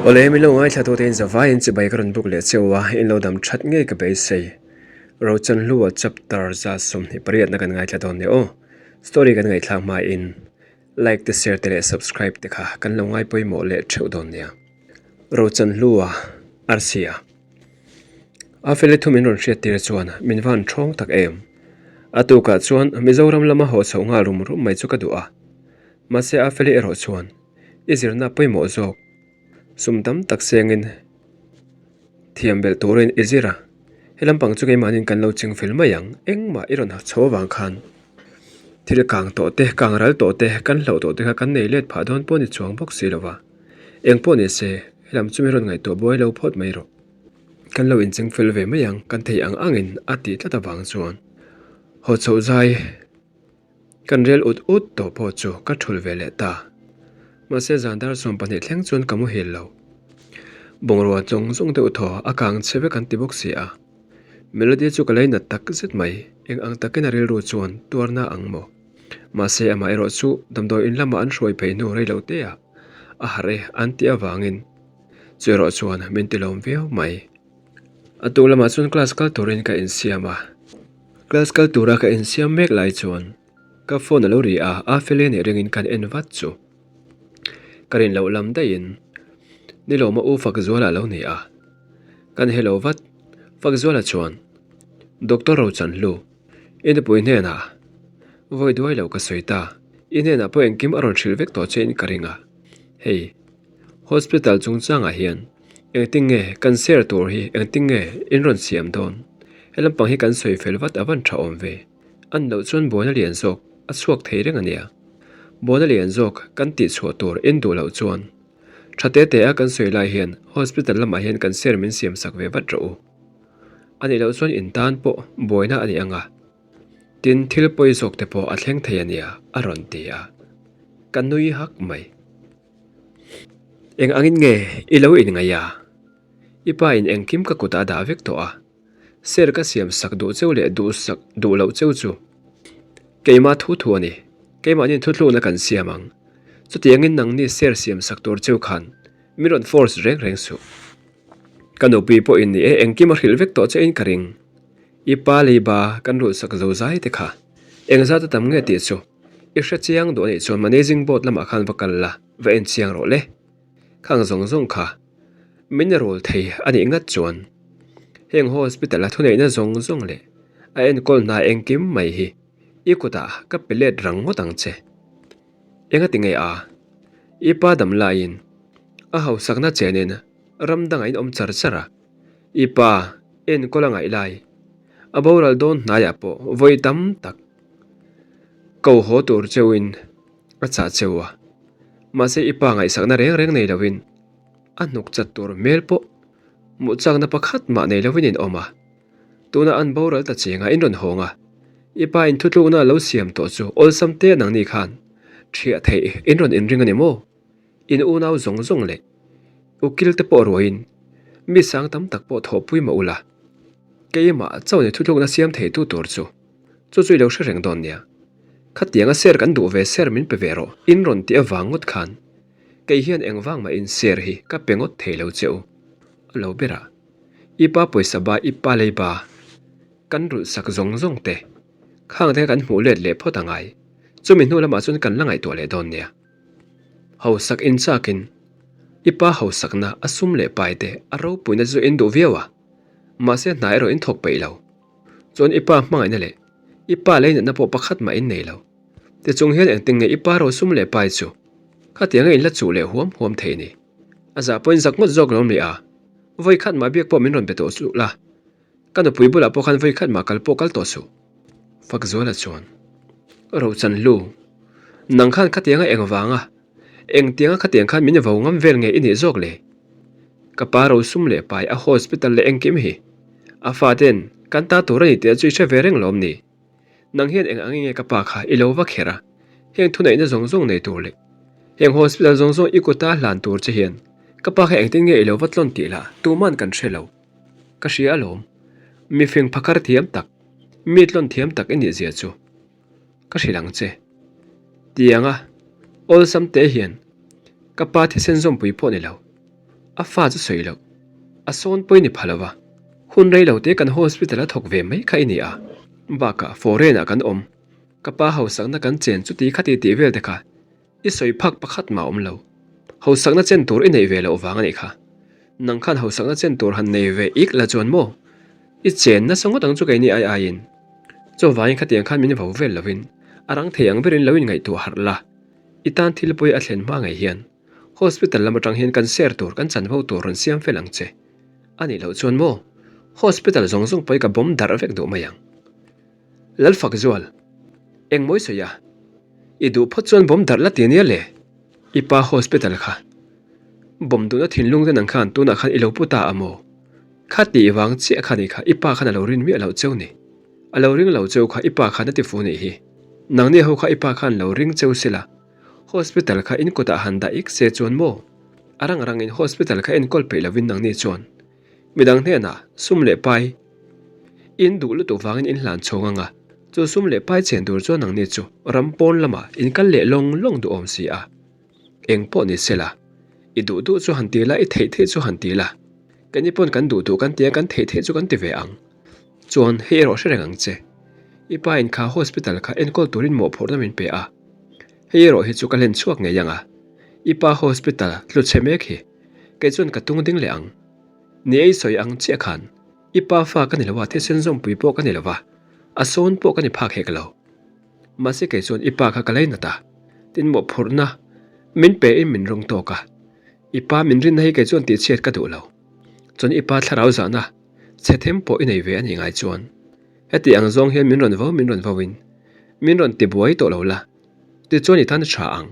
Awle min lo ngaithla tute in zavaiin chibai ka rawn buk leh cheu a, in lo dam that ngei ka beisei. Rochanhlua chapter 28 na kan ngaithla dawn nia aw. Story kan ngaihthlak hmain like te share te leh subscribe te kha kan lo ngai pawimawh leh theuh dawn nia. Rochanhlua Arsia. A feli thu min rawn hriat tir chuan min van thawng tak em. A tukah chuan Mizoram lama haw chhoh nghal rum rum mai chu ka duh a. Mahse a feli erawh chuan i zirna pawimawh zawk sum tam tak sengin thiam belh turin i zir a. He lampang chu keimahnin kan lo ching fel mai ang. Engmah i rawn chho avang khan thil kang tawh te, kang ral tawh te, kan hlauh tawh te kha kan nei let phah dawn pawh ni chuang bawk si lo va. Eng pawh ni se, helam chu min rawn ngaihtuah buai lo phawt mai rawh. Kan lo incheng fel ve mai ang, kan thei ang angin a tih tlat avang chuan haw chhoh zai kan rel ut ut tawh pawh chu ka thul ve leh ta. Mahse zan dar 12 thleng chuan ka muhil lo. Bungrua zawng zawng deuh thaw a kang chhe vek an ti bawk si a. Melody chu ka lei nat tak zet mai, eng ang takin a rilru chuan tuarna ang maw? Mahse amah erawh chu damdawi in lamah an hruai phei hnu rei lo te ah a harh e an tih avangin chu erawh chuan min ti lawm viau mai. A tuk lamah chuan class kal turin ka insiam a, class kal tura ka insiam mek lai chuan ka phone a lo ri a, a feli anih ringin kan en vat chu. Ka rin loh lam daihin Nilawma u Fakzuala a lo ni a, kan hello vat. Fakzuala chuan Doctor Rochanhlu I nupui hnenah vawi duai lo ka sawi ta, i hnenah pawh engkim a rawn hrilh vek tawh che in ka ring a, hei hospital chungchangah hian engtin nge kan share tur hi engtin nge in rawn siam dawn, he lampang hi kan sawi fel vat a van tha awm ve, an loh chuan buaina lian zawk a chhuak thei reng a nia, buaina lian zawk kan tih chhuah tur in duh loh chuan tha te te a kan sawi lai hian hospital lamah hian kan share min siam sak ve vat rawh u. A nih loh chuan in tan pawh buaina a ni ang a, tin thil pawi zawk te pawh a thleng thei a nia a rawn ti a, ka nui hak mai. Eng angin nge i lo inngaih a? I pa in engkim ka kutah a dah vek tawh a, ser ka siam sak duh cheu leh duh sak duh loh cheu chu keimah thu thu a ni, keimahni thuthlukna kan siam ang. Chutiangin nangni ser siam sak tur cheu khan min rawn force reng reng suh. Ka nupui pawhin ni e, engkim a hrilh vek tawh che in ka ring. I pa lei ba kan rulh sak zo zai te kha. Eng zat a tam nge tih chu i hre chiang duh a nih chuan managing board lamah khan va kal la, va en chiang rawh le. Khang zawng zawng kha min rul thei a nih ngat chuan heng hospital a thuneihna zawng zawng leh a enkawl hna engkim mai hi i kutah ka pe let rang ngawt ang che. Engati nge a? I pa dam laiin a hausakna chenin ram dangah in awm char char a, i pa enkawl a ngaih lai a boral dawn hnaiah pawh vawi tam tak ko haw tur cheuhin a chah cheu a, mahse i pa ngaihsakna reng reng nei lovin a hnuk chat tur hmel pawh hmuh chakna pakhat mah nei lovin in awm a, tuna an boral ta chengah in rawn hawng a, i pa in thutlukna a lo siam tawh chu awlsam te nangni khan thiah theih in rawn inring a ni maw? In unau zawng zawng leh ukil te pawh ruaiin mi sang tam tak pawh thawhpui mah ula, keimah chauh ni thuthlukna siam theitu tur chu chu chu i lo hre reng dawn nia. Khatianga ser kan duh ve ser min pe ve rawh in rawn tih avang ngawt khan kei hian engvang mahin ser hi ka pe ngawt thei lo che u. A lo ber a, i pa pawisa ba i pa lei ba kan rulh sak zawng zawng te khang te kha kan hmuh let leh phawt angai, chumi hnu lamah chuan kan la ngaihtuah leh dawn nia. Hausak in chakin i pa hausakna a sum leh pai te a ropuina chu in duh viau a, mahse hna erawh in thawk peih lo. Chuan i pa hmangaihna leh i pa leinatna pawh pakhat mah in nei lo. Tichung hian engtin nge i pa ro sum leh pai chu khatianga in la chuh leh huam huam thei ni? A zah pawhin zak ngawt zawk lo mi a, vawi khat mah biak pawh min rawn be tawh suh la. Ka nupui bulah pawh khan vawi khat mah kal pawh kal tawh suh. Fakzuala chuan, Rochanhlu, nang khan khatianga eng vanga, engtianga khatiang khan min vo ngam vel nge i nih zawk le? Ka pa rosum leh pai a hospital leh engkim hi a faten kan ta tur a ni tih chu i hre ve reng lawm ni? Nang hian eng ang nge ka pa kha i lo va kher a, heng thuneihna zawng zawng nei tur leh heng hospital zawng zawng i kuta hlan tur che hian ka pa kha engtin nge i lo va tlawn tih lah tuman kan hre lo. Ka hria alawm, mifing phakar thiam tak, mi tlawn thiam tak i nih zia chu ka hrilh ang che. Tianga awlsam te hian ka pa thisen zawmpui pawh ni lo. A fa chu sawi loh. A sawn pawh i ni pha lo va. Hun rei lo te kan hospital a thawk ve mai kha i ni a. Bakah foreign ah kan awm. Ka pa hausakna kan chen chuti khati tih vel te kha i sawi phak pakhat mah awm lo. Hausakna chen tur i neih ve loh vang a nih kha. Nang khan hausakna chen tur han nei ve ik la chuan maw? I chen nasa ngawt ang chu keini ai aiin. Chuvangin khatiang khan min vo vel lovin a rang thei ang berin lo inngaihtuah harh la. I tan thil pawi a thlen hma ngei hian Hospital lam atang hian kan share tur kan chanvo tur rawn siam fel ang che. A nih loh chuan maw? Hospital zawng zawng pawi ka bawm darh vek duh mai ang. Lalfak zual, Engmawi sawi a? I duh phawt chuan bawm darh la ti ania le? I pa hospital kha bawm duhna thinlung te nang khan tunah khan i lo pu ta a maw? Kha tih vang chiah kha nih kha i pa khan a lo rin miah loh cheu ni. A lo ring lo cheu kha i pa khan a ti fu nih hi. Nangni ho kha i pa khan lo ring cheu sila hospital kha in kutah han dah ik se chuan maw? A rang rangin hospital kha enkawl peih lovin nangni chuan Midang hnenah sum leh pai in duh lutuk vangin in hlan chhawng anga, chu sum leh pai chen tur chuan nangni chu ram pawn lamah in kal leh lawng lawng duhawm si a. Eng pawh ni sela, i duh duh chu han ti la, i theih theih chu han ti la. Keini pawn kan duh duh kan ti a, kan theih theih chu kan ti ve ang. Chuan hei erawh hre reng ang che. I pa in kha hospital kha enkawl turin mawhphurhna min pe a, hei erawh hi chu ka hlen chhuak ngei ang a, i pa hospital tlu chhe mek hi kei chuan ka tung ding leh ang. Ni ei sawi ang chiah khan i pa fa ka ni lo a, thisen zawmpui pawh ka ni lo va, a sawn pawh ka ni phak hek lo. Mahse kei chuan i pa kha ka lainat a, tin mawhphurhna min pe in min rawng tawk a, i pa min rinna hi kei chuan tihchhiat ka duh lo. Chuan i pa thlarau zahna chhe them pawh i nei ve a nih ngai chuan heti ang zawng hian min rawn vo min rawn vo in min rawn tibuai tawh lo la, tichuan i tan a tha ang.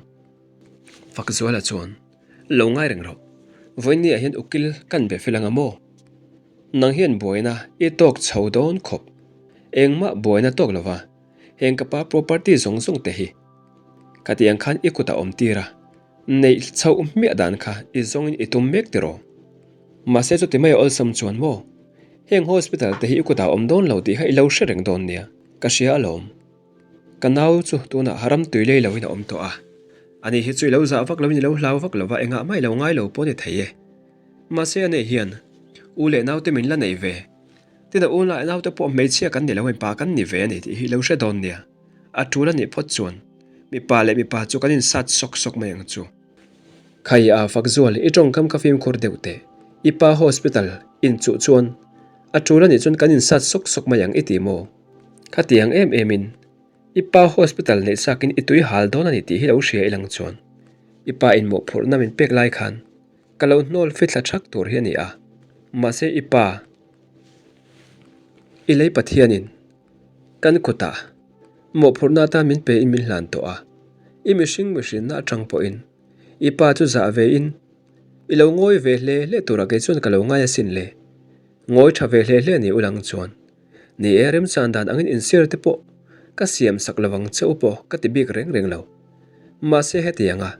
Fakzuala chuan Lo ngai reng rawh. Vawinia hian ukil kan be fel anga maw? Nang hian buaina i tawk chho dawn khawp. Engmah buaina tawk lova heng ka pa property zawng zawng te hi khatiang khan i kutah awm tir a, neih chhoh hmiah dan kha i zawngin i tum mek tiraw? Mahse chuti mai a awlsam chuan maw? Heng hospital te hi i kutah awm dawn lo tih kha i lo hre reng dawn nia, ka hria alawm. Ka nau chu tunah haram tui lei loin a awm tawh a, ani hi chu i lo zah vak loin i lo hlau vak lo va, engah mah i lo ngai lo pawh ni thei e. Mahse a nei hian u leh naute min la nei ve. Tin a u leh naute pawh hmeichhia kan ni lo mipa kan ni ve a ni tih hi i lo hre dawn nia. A tul a nih phawt chuan mipa leh mipa chu kan insat sawk sawk mai ang chu. Khai a fak zual i tawngkam ka fimkhur deuh teh. I pa hospital inchuh chuan a tul a nih chuan kan insat sawk sawk mai ang i ti maw? Khatiang em em in i pa hospital neih sakin i tui hal dawn a ni tih hi lo hria ilang chuan i pa in mawhphurhna min pek lai khan ka lo hnawl fithla thak tur hi a ni a, mahse i pa i lei Pathianin kan kutah mawhphurhna atan min pe in min hlan tawh a, i mihring mihrinna atang pawhin i pa chu zah ve in i lo ngawi ve hle hle turah kei chuan ka lo ngai asin le, ngawi tha ve hle hle a ni ulang chuan. Ni e, remchan dan angin insir te pawh ka siam sak lovang che u pawh ka ti bik reng reng lo. Mahse hetianga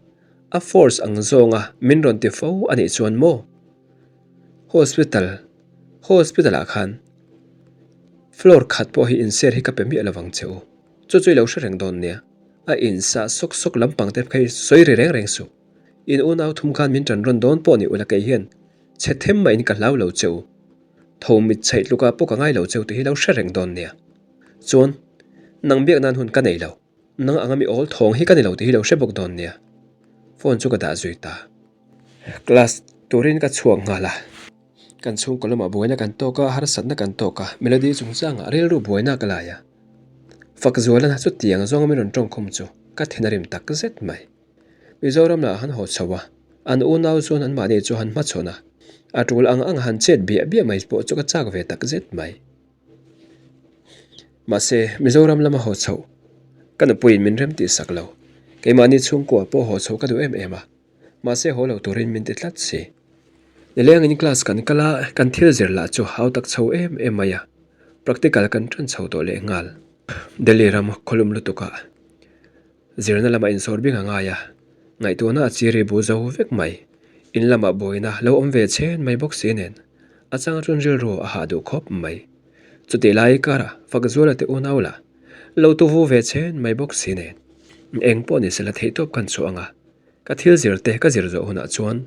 a force ang zawnga min rawn ti fo a nih chuan maw? Hospital, hospital ah khan floor khat pawh hi insir hi ka pe miah lovang che u. Chu chu i lo hre reng dawn nia. A insa sawk sawk lampang te kha hi sawi ri reng reng suh. In unau thum khan min ṭan rawn dawn pawh ni ula kei hian chhe them mah in ka hlau lo che u. Tho mit chheih tlukah pawh ka ngai lo cheu tih hi lo hre reng dawn nia. Chuan, nang biak nan hun ka nei lo. Nang anga mi awl thawng hi ka ni lo tih hi lo hre bawk dawn nia. Phone chu ka dah zui ta. Class turin ka chhuak nghal a. Kan chhungkaw lamah buaina kan tawk a, harsatna kan tawk a, Melody chungchangah rilru buaina ka lai a. Fakzualana chutiang zawnga min rawn tawngkhum chu ka thin a rim tak zet mai. Mizoram lah han haw chho a, an unau chuan anmahni chu han hmachhawn a, a tul ang ang han chet biah biah mai pawh chu ka chak ve tak zet mai. Mahse, Mizoram lama haw chhoh ka nupuiin min rem tih sak lo, keimahni chhungkua pawh haw chhoh ka duh em em a, mahse haw lo turin min ti tlat si. Nilengin class kan kal a, kan thil zir lah chu hau tak chho em em mai a, practical kan ṭan chho tawh leh nghal. Delhi ram khawlum lutukah Zirna lamah insawr bing a ngai a, ngaihtuahna a chiri bu zo vek mai. In lamah buaina lo awm ve chhen mai bawk si nen, a chang chuan rilru a hah duh khawp mai. Chutih lai karah Fakzuala te unau lah lo tuvu ve chhen mai bawk si nen, eng pawh ni sela theihtawp kan chhuah ang a, ka thil zir te ka zir zawh hunah chuan.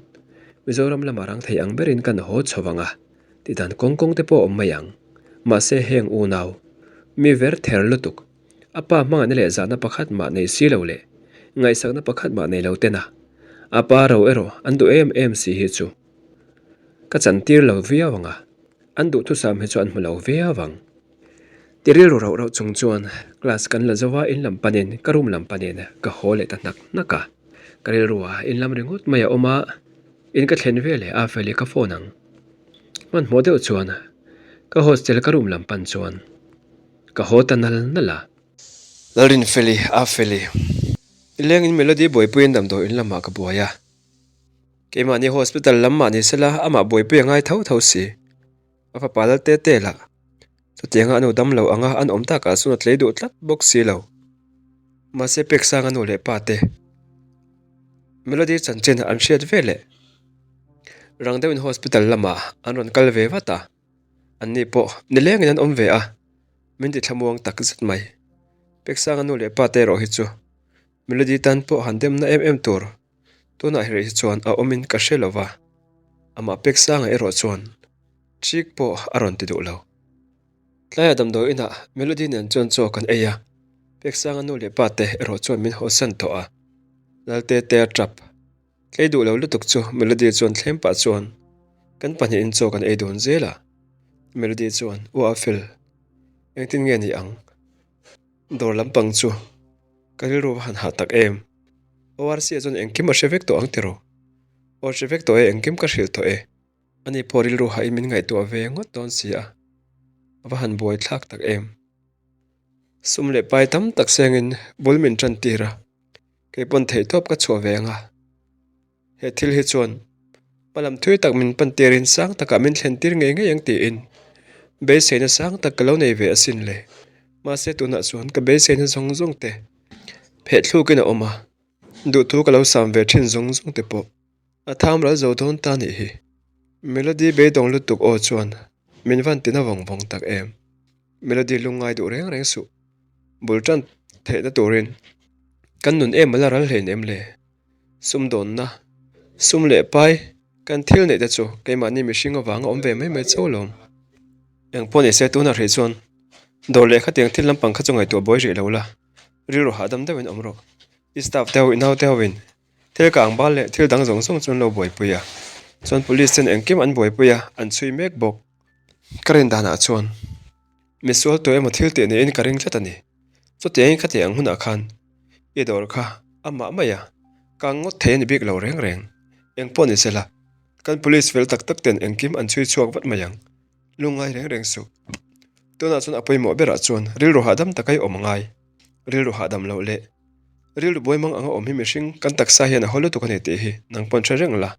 Mizoram lama rang thei ang berin kan haw chho vang a, tidan kawng kawng te pawh a awm mai ang. Mahse heng unau, mi ver ther lutuk, a pa hmangaihna leh zahna pakhat mah nei si lo leh ngaihsakna pakhat mah nei lo tena a pa ro erawh an duh em em si hi chu ka chantir lo viau ang a, an duhthusam hi chu an hmu lo viau ang. Ti rilru rauh rauh chung chuan class kan la zo a, in lam panin ka room lam panin ka haw leh ta hnak hnak a. Ka rilru a in lam ringawt mai a awm a, in ka thlen veleh a Feli ka phone ang. Hmanhmawh deuh chuan ka hostel ka room lam pan chuan ka haw ta nal nal a. Lalrinfeli, a Feli, i lengin Melody buaipuiin damdawi in lamah ka buai a. Keimahni hospital lam mah ni sela amah buaipui a ngai tho tho si. A fapa lal te te lah chutianga a nu dam lo anga an awm takah chuan a tlei duh tlat bawk si lo. Mahse Peksanga nu leh pa te Melody chanchin an hriat ve leh rang deuhin hospital lamah an rawn kal ve vat a, anni pawh nilengin an awm ve a, min ti thlamuang tak zet mai. Peksanga nu leh pa te erawh hi chu Melody tan pawh han demna em em tur Tunah hi rih hi chuan a awmin ka hre lo va, amah pek sanga erawh chuan chik pawh a rawn ti duh lo. Tlaiah damdawi inah Melody nen chuan chaw kan ei a, pek sanga nu leh pa te erawh chuan min hawsan tawh a. Lalte te a tap tlei duh lo lutuk chu Melody chuan thlem pah chuan kan pahnihin chaw kan ei dawn zel a. Melody chuan, U Afel, engtin nge ni ang? Dawr lampang chu ka rilru va han hah tak em. ORC ah chuan engkim a hre vek tawh ang tiraw? Aw hre vek tawh e, engkim ka hrilh tawh e. Ani pawh rilru hahin min ngaihtuah ve ngawt dawn si a, a va han buai thlak tak em. Sum leh pai tam tak sengin bul min tan tir a, kei pawn theihtawp ka chhuah ve ang a. He thil hi chuan hmalam thui tak min pan tirin sang takah min thlen tir ngei ngei ang tiin beiseina sang tak ka lo nei ve asin le. Mahse tunah chuan ka beiseina zawng zawng te pheh thlukin a awm a, duhthu ka lo sam ve thin zawng zawng te pawh a tham ral zo dawn ta nih hi. Melody beidawng lutuk aw chuan min van tina vawng vawng tak em. Melody lungngai duh reng reng suh. Bul tan theihna turin kan nun em a la ral hlein em le? Sumdawnna, sum leh pai kan thil neih te chu keimahni mihring avanga awm ve mai mai chauh lo. Eng pawh ni se tunah hrih chuan dawr leh khatiang thil lampang kha chu ngaihtuah buai rih lo la, rilru hahdam deuhin awm rawh. I staff te ho, i naute hoin thil kang bal leh thil dang zawng zawng chu an lo buaipui a, chuan police ten engkim an buaipui a, an chhui mek bawk. Ka rin danah chuan misual tawh emaw thil tih niin ka ring tlat a ni. Chutiangin khatiang ang hunah khan i dawr kha amah mai a, kang ngawt thei a ni bik lo reng reng. Eng pawh ni sela, kan police fel tak tak ten engkim an chhui chhuak vat mai ang. Lungngai reng reng suh. Tunah chuan a pawimawh berah chuan rilru hahdam taka i awm a ngai. Rilru hahdam loh leh rilru buaimang anga awm hi mihring kan taksa hian a haw lutuk a ni tih hi nang pawn hre reng la.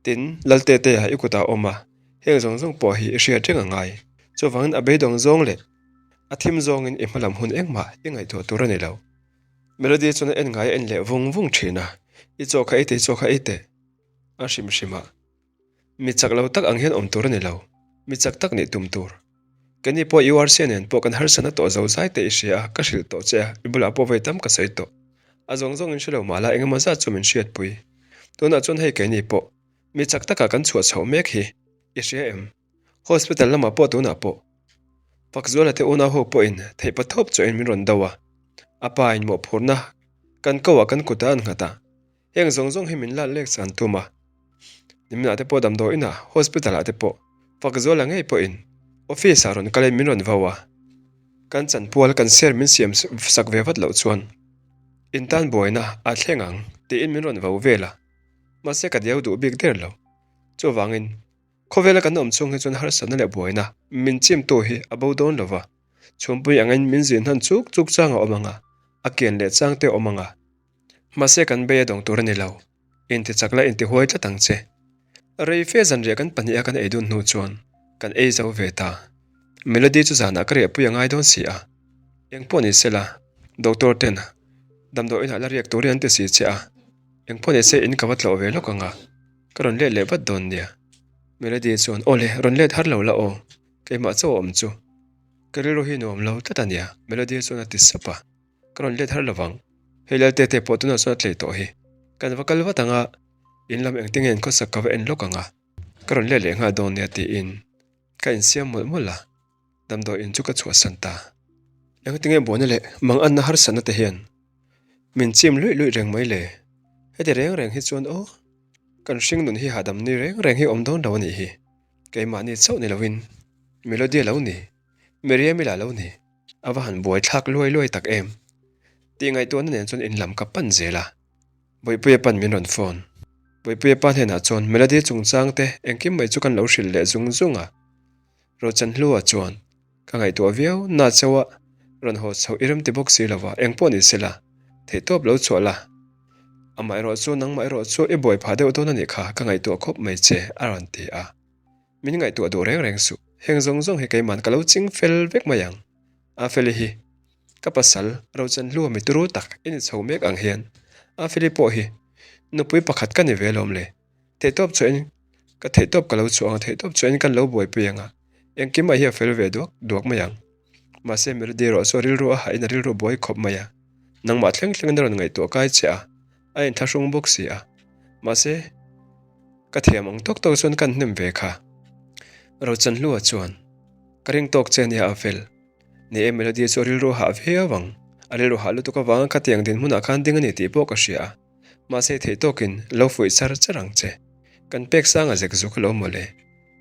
Tin, Lalte te ah i kutah a awm a, heng zawng zawng pawh hi i hriat reng a ngai. Chuvangin a beidawng zawng leh a thim zawngin i hmalam hun engmah i ngaihtuah tur a ni lo. Melody chuan a en ngai a en leh vung vung thin a, I chaw kha ei teh, i chaw kha ei teh. A hrim hrim a, mi chak lo tak ang hian awm tur a ni lo, mi chak tak nih tum tur. Keini pawh URC nen pawh kan harsatna tawh zo zai te i hria a, ka hrilh tawh che a, i bulah pawh vawi tam ka sawi tawh. A zawng zawngin hre lo mah la engemaw zat chu min hriatpui. Tunah chuan hei keini pawh mi chak takah kan chhuah chhoh mek hi i hria em? Hospital lamah pawh tunah pawh Fakzuala te unau ho pawhin theih pathawp chawhin min rawn do a, a pa in mawhphurhna kan ko ah kan kutah an nghat a, heng zawng zawng hi min lak lek chan tum a, niminah te pawh damdawi inah hospital ah te pawh Fakzuala ngei pawhin office ah rawn kalin min rawn vau a, kan chanpual kan share min siam sak ve vat loh chuan in tan buaina a thleng ang tiin min rawn vau vel a, mahse ka diau duh bik der lo. Chuvangin. Khawvela kan awm chhung hi chuan harsatna leh buaina min chimtu hi a bo dawn lo va, chhumpui angin min zin hnan chuk chuk chang a awm ang a, a kian leh chang te a awm ang a. Mahse kan bei a dawng tur a ni lo, inti chak la inti huai tlat ang che. Rei fe zanriah kan pahniha kan ei dun hnu chuan kan ei zo ve ta. Melody chu zanah ka riahpui a ngai dawn si a, eng pawh ni sela doctor ten damdawi inah la riak turin an ti si che a, eng pawh ni se in ka va tlawh ve lawk ang a. Ka rawn let leh vat dawn nia. Melody chuan, Aw le, rawn let har lo la aw, keimah chauh a awm chu. Ka rilru hi nuam lo tlat a nia, Melody chuan a ti sap a. Ka rawn let har lo vang. Hei Laltete pawh tunah chuan a tlei tawh hi. Kan va kal vat ang a. In lam engtin nge in khawsak ka va en lawk ang a, ka rawn let leh nghal dawn nia tiin ka insiam mawlh mawlh a, damdawi in chu ka chhuahsan ta. Engtin nge buaina leh manganna harsatna te hian min chim luih luih reng mai le? Heti reng reng hi chuan aw, kan hring nun hi hahdam ni reng reng hi awm dawn lo a nih hi. Keimahni chauh ni loin Melody a lo ni, Miriam-i lah lo ni. A va han buai thlak luai luai tak em? Tih ngaihtuahna nen chuan in lam ka pan zel a. Bawipuia pan min rawn phone. Bawipuia pa hnenah chuan Melody chungchang te engkim mai chu kan lo hrilh leh zung zung a. Rochanhlua chuan, Ka ngaihtuah viau, na chauh a rawn haw chhoh i rem ti bawk si lo va, engpawh ni se la, theihtawp lo chhuah la. Amaherawh chu nangmah erawh chu i buai phah deuh dawn a nih kha, ka ngaihtuah khawp mai che, a rawn ti a. Min ngaihtuah duh reng reng suh, heng zawng zawng hi keiman ka lo ching fel vek mai ang. Afeli hi ka pasal Rochanhlua mi turu tak i ni chho mek ang hian Afeli pawh hi nupui pakhat ka ni ve alawm le. Theihtawp chuahin ka theihtawp ka lo chhuah ang a, theihtawp chuahin kan lo buaipui ang a, engkim ah hi a fel ve duak duak mai ang. Mahse Melody erawh chu a rilru a hahin a rilru a buai khawp mai a, nangmah thleng thlengin a rawn ngaihtuah kai che a, a inthlahrung bawk si a. Mahse, ka thiam ang tawk tawk chuan kan hnem ve kha. Rochanhlua chuan, Ka ring tawk che ania a fel. Ni e, Melody chu a rilru hah viau ang. A rilru hah lutuk avanga khatiang dinhmunah khan ding a ni tih pawh ka hria a. Mahse, theih tawkin lo fuih char char ang che. Kan pek sang a zek zuk alawm mawle.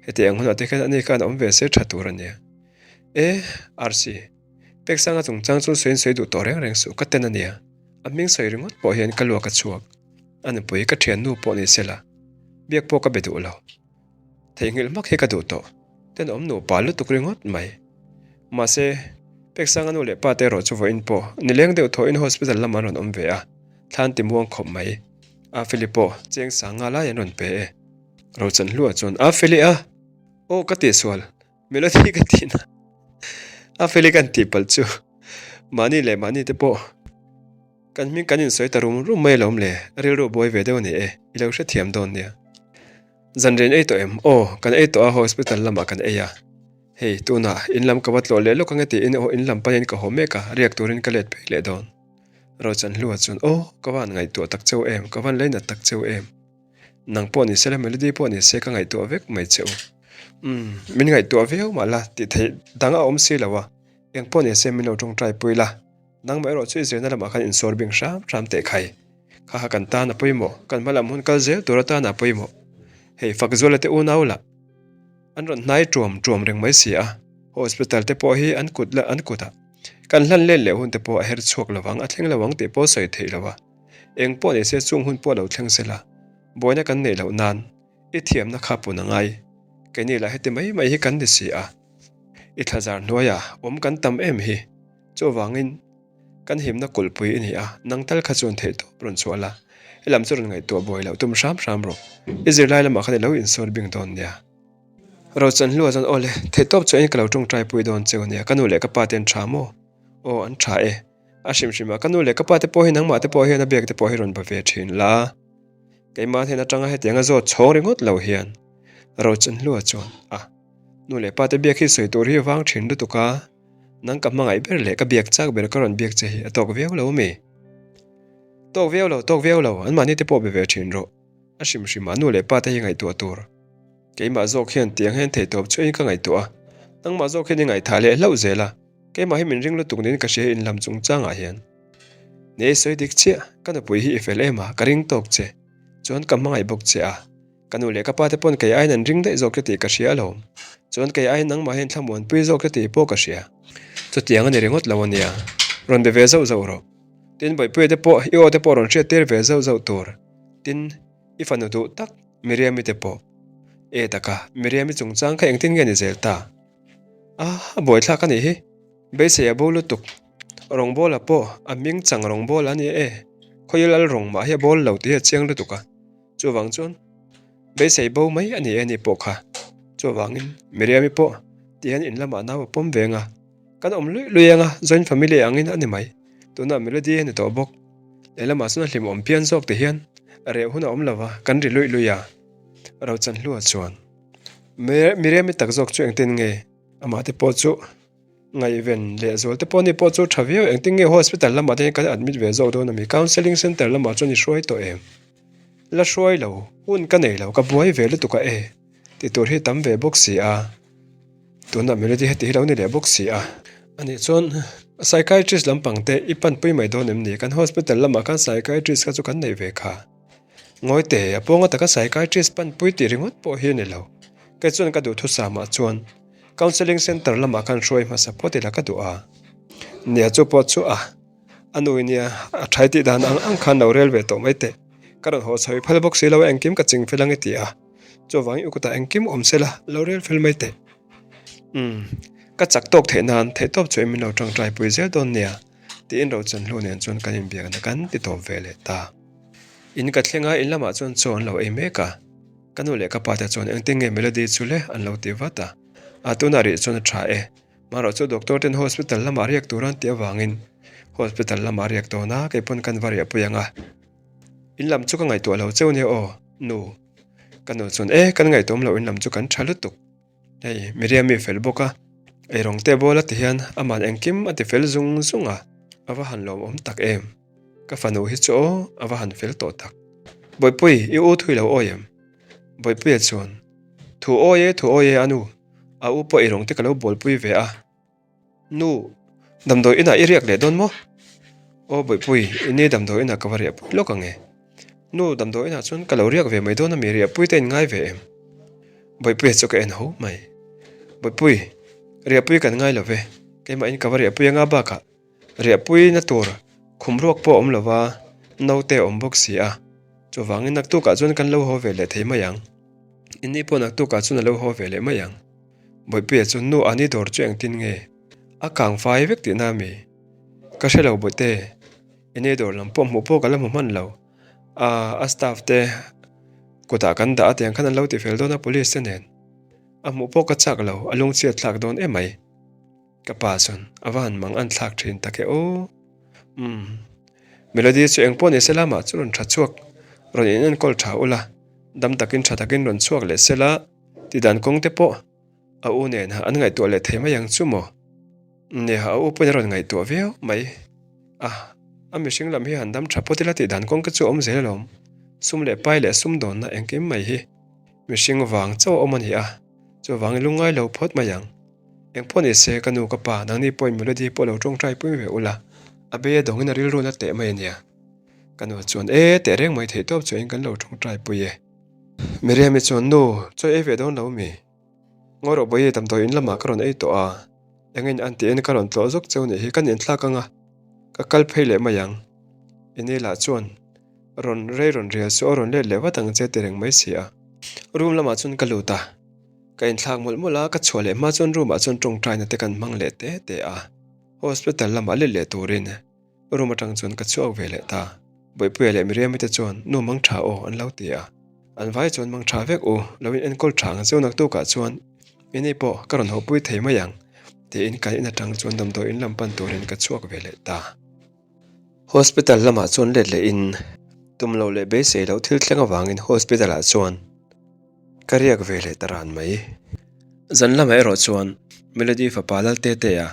Heti ang hunah te khan ani khan awm ve se tha tur a nia. E, RC. Pek sanga chungchang chu sawiin sawi duh tawh reng reng suh, ka ten a nia. A hming sawi ringawt pawh hian ka luak a chhuak. A nupui ka thiannu pawh ni se la, biak pawh ka be duh lo. Theihnghilh hmak hi ka duh tawh. Tenawm nupa lutuk ringawt mai. Mahse, Peksanga nu leh pa te erawh chu vawiin pawh nileng deuh thawhin hospital lamah an rawn awm ve a, thlan ti muang khawp mai. Afeli pawh cheng sanga lai an rawn pe e. Rochanhlua chuan, Afeli a! Aw ka tihsual, Melody ka tihna. Afeli kan tih palh chu mahni leh mahni te pawh Kan hming kan insawi ta rum rum mai alawm le, rilru buai ve deuh a ni e, i lo hrethiam dawn nia. Zanrian ei tawh em? Aw, kan ei tawh a, hospital lamah kan ei a. Hei, tunah in lam ka va tlawh leh lawk ange tiin aw in lam panin ka haw mek a, riak turin ka let phei leh dawn. Rochanhlua chuan, Aw, ka van ngaihtuah tak cheu em, ka van leinat tak cheu em. Nang pawh ni se la, Melody pawh ni se ka ngaihtuah vek mai che u. Umm, min ngaihtuah viau mah la, tih theih dang a awm si lo a, eng pawh ni se min lo tawngtai pui la. Nangmah erawh chu i zirna lamah khan insawr bing hram hram teh khai. Kha kha kan tan a pawimawh, kan hma lam hun kal zel tur atan a pawimawh. Hei Fakzuala te unau lah an rawn hnai tuam tuam reng mai si a, hospital te pawh hi an kut la an kutah kan hlan let leh hun te pawh a her chhuak lo ang, a thleng lo ang tih pawh sawi theih lo a. Eng pawh ni se chung hun pawh lo thleng se la, buaina kan neih loh nan i thiamna kha pun a ngai. Keini lah heti mai mai hi kan ni si a, i thlazar hnuaiah awm kan tam em hi. Chuvangin, kan himna kulhpui i ni a, nang tal kha chuan theihtawp rawn chhuah la, he lam chu rawn ngaihtuah buai loh tum hram hram rawh. I zirlai lamah khan i lo insawr bing dawn nia. Rochanhlua chuan, Awle, theihtawp chuan ka lo tawngtai pui dawn cheu nia, ka nu leh ka pa te an tha maw? Aw, an tha e. A hrim hrim a, ka nu leh ka pa te pawh hi nangmah te pawh hian a biak te pawh hi rawn ba ve thin la. Keimah hnen atanga hetianga zawt chhawng ringawt lo hian. Rochanhlua chuan, A, nu leh pa te biak hi sawi tur hi vang thin lutuk a. Nang ka hmangaih ber leh ka biak chak ber ka rawn biak che hi a tawk viau lo mi? Tawk viau lo, tawk viau lo, anmahni te pawh be ve thin rawh. A hrim hrim ah nu leh pa te hi ngaihtuah tur. Keimah zawk hian tiang hian theihtawp chuahin ka ngaihtuah a, nangmah zawk hian i ngaihthah leh hlauh zel a, keimah hi min ring lutuk niin ka hria in lam chungchang ah hian. Ni ei sawi dik chiah, ka nupui hi i fel em a, ka ring tawk che. Chuan ka hmangaih bawk che a. Ka nu leh ka pa te pawn kei aiin an ring daih zawk che tih ka hria alawm. Chuan kei aiin nangmah hian thlamuanpui zawk che tih pawh ka hria. Chutiang a ni ringawt lo ania. Rawn be ve zauh zauh rawh. Tin, Bawihpuia te pawh i aw te pawh rawn hriat tir ve zauh zauh tur. Tin, i fanu duh tak Miriami te pawh. E taka, Miriami chungchang kha engtin nge ni zel ta? A, a buaithlak a nih hi. Beisei a bo lutuk. Rawngbawla pawh a hming chang rawngbawla a ni e. Khawil lal rawng mah hi a bawl lo tih hi a chiang lutuk a. Chuvang chuan beisei bo mai a ni e ni pawh kha. Chuvangin Miriami pawh ti hian in lamah nau a pawm ve anga, kan awm luih luih anga joint family angin a ni mai. Tunah Melody a ni tawh bawk. Lehlamah chuan a hlimawm phian zawk ti hian reh hun a awm lo va, kan ri luih luih a. Rochanhlua chuan Miriami tak zawk chu engtin nge amah te pawh chu Ngaihven leh zual te pawh ni pawh chu tha viau engtin nge hospital lamah te hian kan admit ve zawk dawn a mi? Counselling center lamah chuan i hruai tawh em? La hruai lo, hun ka nei lo, ka buai ve lutuk a e ti tur hi tam ve bawk si a. Tunah Melody heti hi lo ni leh bawk si a. Anih chuan psychiatrist lampang te i panpui mai dawn em ni? Kan hospital lamah khan psychiatrist kha chu kan neih ve kha. Ngawi teh, a pawnga taka psychiatrist panpui tih ringawt pawh hi a ni lo. Kei chuan ka duhthusam ah chuan counselling centre lamah khan hruai hmasa phawt ila ka duh a. Nia chu pawh chu a. A nu i nia, a thai tih dan ang ang khan lo rel ve tawh mai teh. Ka rawn haw chho i phal bawk si lo a, engkim ka ching fel ang i ti a. Chuvangin u kutah engkim awm se la, lo rel fel mai teh. Umm, ka chak tawk theih nan theihtawp chuan min lo tangtai pui zel dawn nia, tiin Rochanhlu nen chuan kan inbiakna kan ti tawp ve leh ta. In ka thleng a, in lamah chuan chaw an lo ei mek a. Ka nu leh ka pa te chuan engtin nge Melody chu le an lo ti vat a. A tunah rih chuan a tha e. Marawh chu doctor ten hospital lamah riak tur an tih avangin hospital lamah riak dawn a, kei pawn kan va riahpui ang a. In lam chu ka ngaihtuah lo cheu nia aw, nu. Ka nu chuan e, kan ngaihtuahawm loh in lam chu kan tha lutuk. Hei, Miriami fel bawk a, eirawng te bawl a ti hian aman engkim a ti fel zung zung a, a va han lawmawm tak em. Ka fanu hi chu aw, a va han fel tawh tak. Bawihpui, i u thui lo awi em? Bawihpuia chuan, Thu awi e, thu awi e a nu. A u pawh eirawng te ka lo bawlpui ve a. Nu, damdawi inah i riak leh dawn maw? Aw Bawihpui, i ni damdawi inah ka va riahpui lawk ang e. Nu, damdawi inah chuan ka lo riak ve mai dawn a mi riahpui te in ngai ve em? Bawihpuia chu ka en ho mai. Bawihpui, riahpui kan ngai lo ve, keimahin ka va riahpui anga bakah Riahpui na tur khum ruak pawh a awm lo va, naute a awm bawk si a. Chuvangin naktukah chuan kan lo haw ve leh thei mai ang. Inni pawh naktukah chuan a lo haw ve leh mai ang. Bawihpuia chu nu ani dawr chu engtin nge? A kang fai vek tihna a mi? Ka hre lo Bawihte, inni dawr lam pawh hmuh pawh ka la hmu hman lo. A, a staff te kutah kan dah a tiang khan an lo tifel dawn a police te nen. A hmuh pawh ka chak lo, a lungchhiat thlak dawn emai. Ka pa chuan a va han mang an thlak thin tak e aw. Umm. Melody chu engpawh ni sela mah chu rawn tha chhuak rawn in enkawl tha ula, dam takin tha takin rawn chhuak leh sela ti dan kawng te pawh a u nen an ngaihtuah leh thei mai ang chu maw. Nia a u pawhin a rawn ngaihtuah viau mai a, a mihring lam hi han dam tha phawt ila tih dan kawng te chu a awm zel alawm. Sum leh pai leh sum dawnna engkim mai hi mihring vang chauh a awm a ni a, chuvangin lungngai lo phawt mai ang. Engpawh ni se, ka nu ka pa, nangni pawhin Melody pawh lo tawngtai pui ve ula, a bei a dawngin a rilru na teh mai a nia. Ka nu chuan, E, teh reng mai theih tawp chuan kan lo tawngtai pui e. Miriam-i chuan, Nu, chaw ei ve dawn lo mi? Ngawi rawh bawihi, damdawi in lamah ka rawn ei tawh a, engin an tiin ka rawn tlawh zawk cheu nih hi, ka ninthlak anga ka kal phei leh mai ang. I ni lah chuan, Rawn rei rawn rial suh a rawn let leh vat ang che ti reng mai si a. Room lamah chuan ka lut a. Ka inthlak mawlh mawlh a, ka chhuah leh hma chuan room ah chuan tawngtaina te kan hmang leh te te a, hospital lamah let leh turin room atang chuan ka chhuak ve leh ta. Bawihpuia leh Miriam-i te chuan nu mang tha aw an lo ti a, an vai chuan mang tha vek u, lo in enkawl tha ang cheu naktukah chuan ini pawh ka rawn hawpui thei mai ang tiin kan in atang chuan damdawi in lam pan turin ka chhuak ve leh ta. Hospital lamah chuan let leh in tum loh leh beisei loh thil thleng avangin hospital ah chuan Ka riak ve leh ta ran mai. Zan lamah erawh chuan Melody fapa Laltetea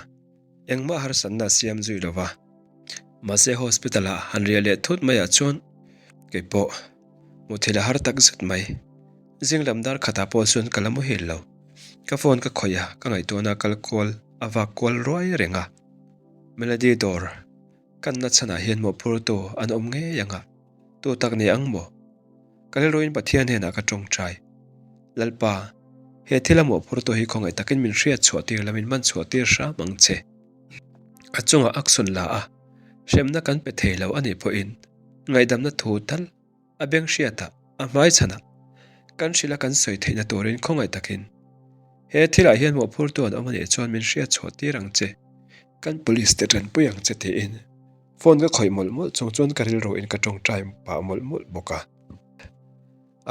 engmah harsatna a siam zui lo va. Mahse hospital ah han riah leh thut maiah chuan kei pawh muthilh a har tak zet mai. Zing lam dar khatah pawh chuan ka la muhil lo. Ka phone ka khawih a, ka ngaihtuahna kal kual a vak kual ruai reng a. Melody dawr kanna chhanah hian mawhphurtu an awm ngei ang a, tu tak ni ang maw? Ka rilruin Pathian hnenah ka tawngtai. Lalpa, he thil a mawhphurtu hi khawngaih takin min hriat chhuah tir la, min man chhuah tir hram ang che. A chungah action la a, hremna kan pe thei lo a nih pawhin ngaihdamna thu tal a beng hriatah, a hmai chhanah kan hrilh a kan sawi theihna turin khawngaih takin he thilah hian mawhphurtu an awm a nih chuan min hriat chhuah tir ang che, kan police te tanpui ang che tiin. Phone ka khawih mawlh mawlh chung chuan ka rilru in ka tawngtai pah mawlh mawlh bawk a.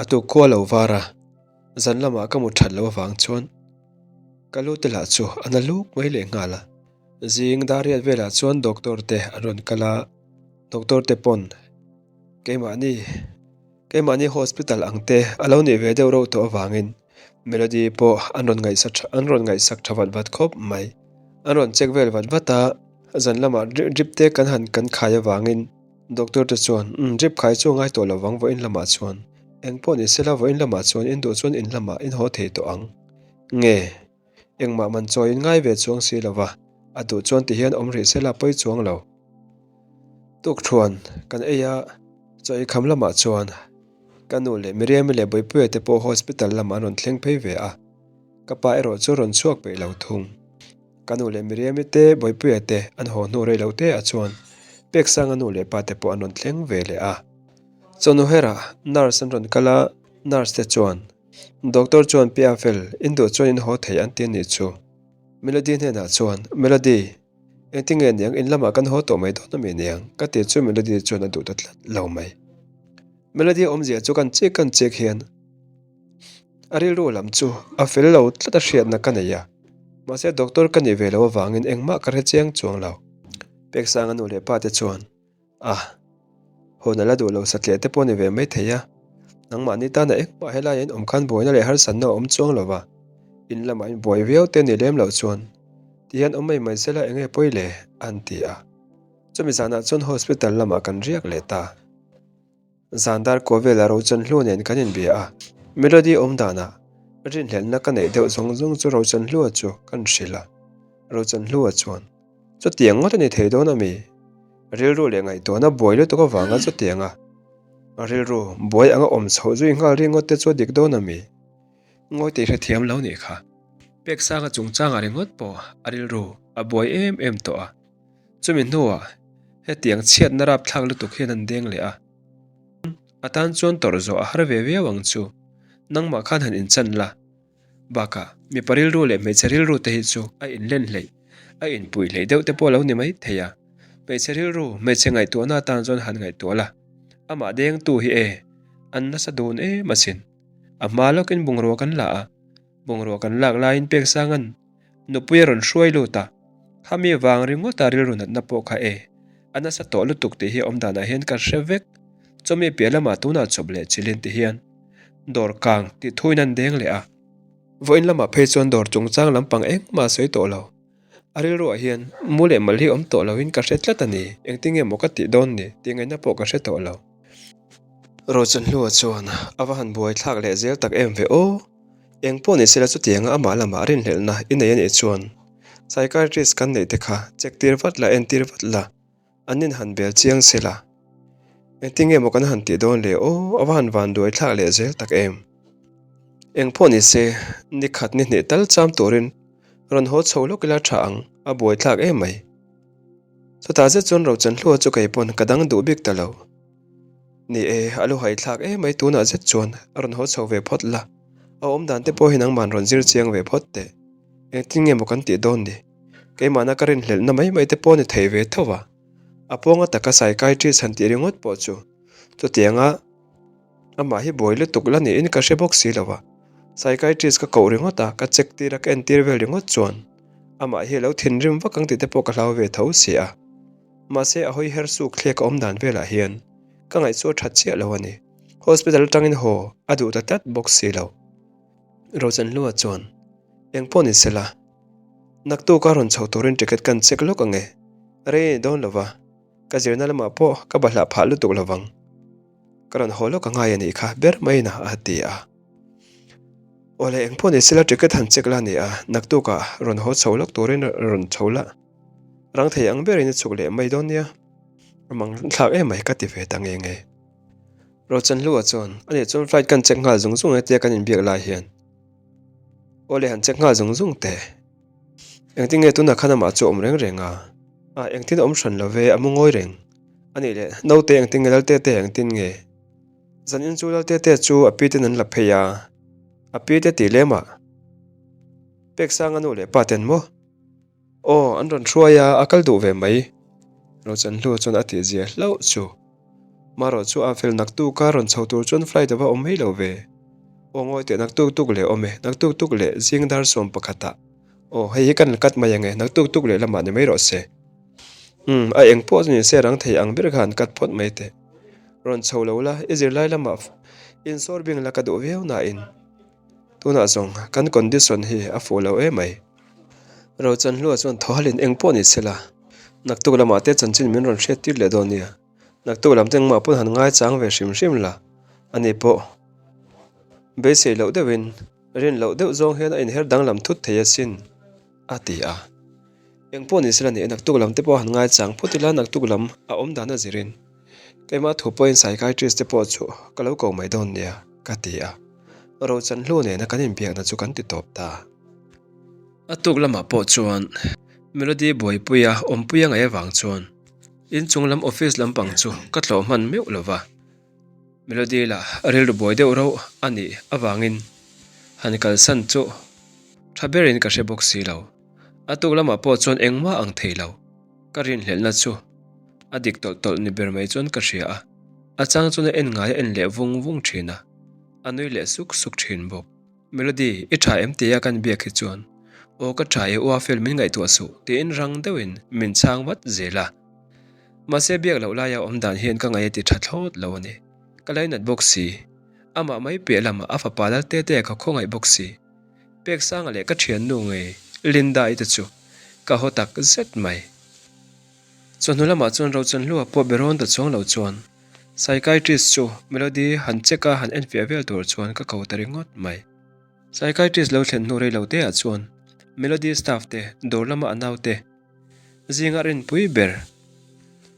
A tuk khua lo var a, zan lamah ka mu that loh avang chuan ka lu te lah chu a na luk mai leh nghal a. Zing dar riat velah chuan doctor te an rawn kal a, doctor te pawn keimahni keimahni hospital ang te a lo nih ve deuh reuh tawh avangin Melody pawh an rawn ngaihsak tha an rawn ngaihsak tha vat vat khawp mai. An rawn check vel vat vat a, zan lamah drip te kan han kan khai avangin. Doctor te chuan, Umm, drip khai chu a ngai tawh lo vang vawiin lamah chuan. Eng pawh ni sela vawiin lamah chuan in duh chuan in lamah in haw thei tawh ang. Nge? Engmah man chawi in ngai ve chuang si lo va, a duh chuan ti hian awm rih sela pawi chuang lo. Tukthuan kan ei a, chaw ei kham lamah chuan ka nu leh Miriami leh Bawipuia te pawh hospital lamah an rawn thleng phei ve a, ka pa erawh chu rawn chhuak peih lo thung. Ka nu leh Miriami te Bawipuia te an haw hnu rei lo te ah chuan Peksanga nu leh pa te pawh an rawn thleng ve leh a. Chawhnu herah nurse an rawn kal a, nurse te chuan Doctor chuan Pia fel, in duh chuan in haw thei an ti a nih chu. Melody hnenah chuan, Melody, engtin nge niang in lamah kan haw tawh mai dawn ami niang? ka ti chu Melody chuan a duh ta tlat lo mai. Melody awmzia chu kan chik kan chik hian a rilru lam chu a fel lo tlat a hriatna ka nei a, mahse doctor ka nih ve loh avangin engmah ka hre chiang chuang lo. Peksanga nu leh pa te chuan A, hawn a la duh lo satliah te pawh a ni ve mai thei a, nangmahni tana engmah helai in awm khan buaina leh harsatna a awm chuang lo va, in lamah in buai viau te ni lem loh chuan ti hian awm mai mai sela enge pawi le? an ti a. Chumi zanah chuan hospital lamah kan riak leh ta. Zan dar kua velah Rochanhlua nen kan inbia a, Melody awm danah rinhlelhna ka neih deuh zawng zawng chu Rochanhlua chu kan hrilh a, Rochanhlua chuan, Chutiang ngawt a ni thei dawn a mi? Rilru leh ngaihtuahna buai lutuk avanga chutianga rilru buai anga awm chhoh zui nghal ringawt te chu a dik dawn a mi? Ngawi tih hrethiam lo nih kha. Peksanga chungchangah ringawt pawh a rilru a buai em em tawh a. Chumi hnuah hetiang chhiatna rapthlak lutuk hian an deng leh a. A tan chuan tawrh zawh a har ve viau ang chu. Nangmah khan han inchan la. Bakah, mipa rilru leh hmeichhe rilru te hi chu a inlen hleih, a inpui hleih deuh te pawh a lo ni mai thei a. Hmeichhe rilru, hmeichhe ngaihtuahna atan chuan han ngaihtuah la. Amah dengtu hi e, an nasa dun em asin. A hma lawkin bungrua kan la a, bungrua kan lak laiin Peksanga'n nupui a rawn hruai lut a. Khami vang ringawta rilru natna pawh kha e, a nasa tawh lutuk tih hi awm danah hian ka hre vek. Chawmi piah lamah tunah chawp leh chilhin ti hian dawr kang tih thuin an deng leh a. Vawiin lamah phei chuan dawr chungchang lampang engmah a sawi tawh lo. A rilruah hian mu leh mal hi awm tawh loin ka hre tlat a ni, engtin nge maw ka tih dawn ni tih ngaihna pawh ka hre tawh lo. Rochanhlua chuan a va han buai thlak leh zel tak em ve aw. Eng pawh ni sela chutianga amah lamah rinhlelhna i nei a nih chuan psychiatrist kan neih te kha check tir vat la, entir vat la. An in han bel chiang se la. Engtin nge maw kan han tih dawn le aw, a va han van duai thlak leh zel tak em. Eng pawh ni se, ni khat ni hnih tal cham turin rawn haw chho lawk ila tha ang, a buai thlak em mai. Chutah zet chuan Rochanhlua chu kei pawn ka dang duh bik ta lo. Ni e, a lu hai thlak em mai tunah zet chuan a rawn haw chho ve phawt la, a awm dan te pawh hi nangman rawn zir chiang ve phawt teh. Engtin nge maw kan tih dawn ni? Keimahna ka rinhlelhna mai mai te pawh ni thei ve tho a, a pawnga taka psychiatrist han tih ringawt pawh chu chutianga amah hi buai lutuk la niin ka hre bawk si lo a, psychiatrist ka koh ringawt a, ka check tir a, ka entir vel ringawt chuan amah hi a lo thinrim vak ang tih te pawh ka hlau ve tho si a. Mahse a hawi her suk thlek a awm dan velah hian ka ngaihchu a that chiah lo a ni. Hospital atangin haw a duh ta tlat bawk si lo. Rochanhlua chuan eng pawh ni sela, Naktuk a rawn chho turin ticket kan check lawk ang e. Rei a ni dawn lova, ka zirna lamah pawh ka bahlah phah lutuk lovang. Ka rawn haw lawk a ngai a nih kha ber mai na a ti a. Awle eng pawh ni sela ticket han check la ni a, naktuk ah rawn haw chho lawk turin rawn chho la. Rang thei ang berin i chhuk leh mai dawn nia. A mang thlak em mai ka ti ve ta nge nge. Rochanhlua chuan ani chuan flight kan check nghal zung zung e tia kan inbiak lai hian. Awle han check nghal zung zung teh. Engtin nge tunah khan amah chu a awm reng reng a? Ah, engtin a awm hran lo ve, a mu ngawi reng. A nih leh, naute engtin nge Lalte te engtin nge? Zanin chu Lalte te chu a pi ten an la phei a, a pi te tih lemah Peksanga nu leh pa ten maw? Aw, an rawn hruai a, a kal duh ve mai. Rochanhlu chuan a tih zia hlauh chu. Marawh chu a fel naktuk a, rawn chho tur chuan flight a va awm mai lo ve. Aw ngawi teh naktuk tuk leh awm e, naktuk tuk leh zing dar sawm pakhatah. Aw, hei hi kan cut mai ang e, naktuk tuk leh lamah ni mai rawh se. Umm, a eng pawh chu ni se rang thei ang ber kha han cut phawt mai teh. Rawn chho lo la, i zirlai lamah insawr bing la ka duh viau nain. Tunah zawng kan condition hi a fuh lo em mai. Rochanhlua chuan thaw halin eng pawh ni se la, naktuk lamah te chanchin min rawn hriat tir leh dawn nia. Naktuk lam te engmah pawn han ngaichang ve hrim hrim la, ani pawh beisei loh deuhin rin loh deuh zawng hian a inher danglam thut thei asin, a ti a. Eng pawh ni sela ni, naktuk lam te pawh han ngaichang phawt ila naktuk lam a awm dan a zirin keimah thu pawhin psychiatrist te pawh chu ka lo ko mai dawn nia, ka ti a. Rochanhlu nena kan inbiakna chu kan ti tawp ta. A tuk lamah pawh chuan Melody buaipuia awmpuia ngaih avang chuan inchung lam office lampang chu ka tlawh hman meuh lo va. Melody lah rilru buai deuh rauh a nih avangin han kalsan chu tha berin ka hre bawk si lo. A tuk lamah pawh chuan engmah ang thei lo. Ka rinhlelhna chu a dik tawlh tawlh ni ber mai chuan ka hria a. A chang chuan a en ngai a en leh vung vung thin a, a nui leh suk suk thin bawk. Melody, i tha em tia kan biak hi chuan, Aw ka tha e Uafel min ngaihtuah suh tiin rang deuhin min chhang vat zel a. Mahse biak loh laia awm dan hian ka ngaih a ti tha thlawt lo a ni. Ka lainat bawk si. Amah mai piah lamah a fapa lal te te ka khawngaih bawk si. Peksanga leh ka thiannu ngei Linda-i te chu ka haw tak zet mai. Chawhnu lamah chuan Rochanhlua pawh be rawn ta chuang lo chuan Psychiatrist chu Melody han check a han enfiah vel tur chuan ka ko ta ringawt mai. Psychiatrist lo thlen hnu rei lo te ah chuan Melody staff te dawr lama a naute zinga rinpui ber